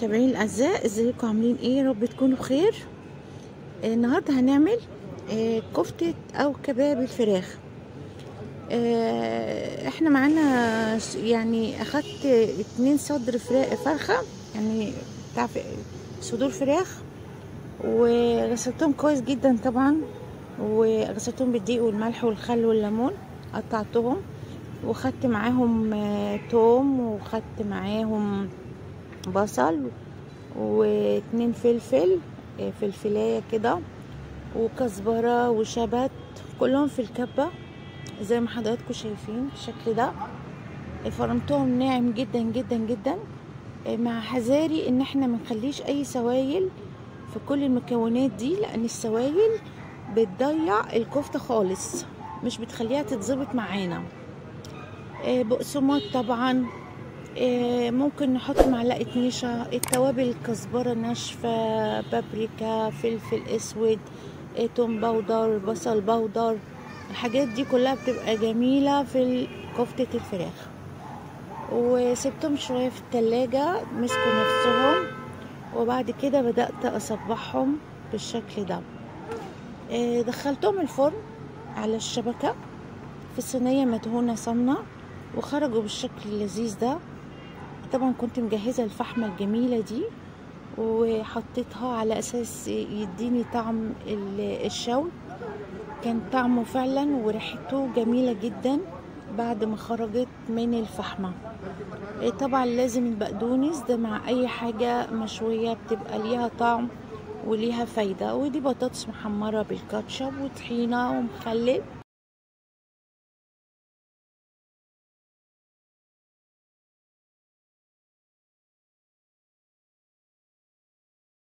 متابعين الاعزاء، ازيكم عاملين ايه؟ يا رب تكونوا بخير. النهارده هنعمل كفته او كباب الفراخ. احنا معانا يعني اخدت 2 صدر فرخة، يعني بتاع صدور فراخ، وغسلتهم كويس جدا طبعا، وغسلتهم بالدقيق والملح والخل والليمون، قطعتهم وخدت معاهم توم، وخدت معاهم بصل، و2 فلفل، فلفلايه كده، وكزبره وشبت، كلهم في الكبه زي ما حضراتكم شايفين بالشكل ده. فرمتهم ناعم جدا جدا جدا، مع حذاري ان احنا ما نخليش اي سوائل في كل المكونات دي، لان السوائل بتضيع الكفتة خالص، مش بتخليها تتظبط معانا. بقسماط طبعا، ممكن نحط معلقه نشا، التوابل كزبره ناشفة، بابريكا، فلفل اسود، توم powder، بصل powder، الحاجات دي كلها بتبقى جميلة في كفته الفراخ. وسبتهم شوية في التلاجة مسكوا نفسهم، وبعد كده بدأت اصبحهم بالشكل ده. دخلتهم الفرن على الشبكة في صينية مدهونه سمنه، وخرجوا بالشكل اللذيذ ده. طبعا كنت مجهزة الفحمه الجميلة دي، وحطيتها على اساس يديني طعم الشوي. كان طعمه فعلا وريحته جميلة جدا بعد ما خرجت من الفحمه. طبعا لازم البقدونس ده مع اي حاجة مشوية بتبقى ليها طعم وليها فايده. ودي بطاطس محمرة بالكاتشب وطحينه ومخلل.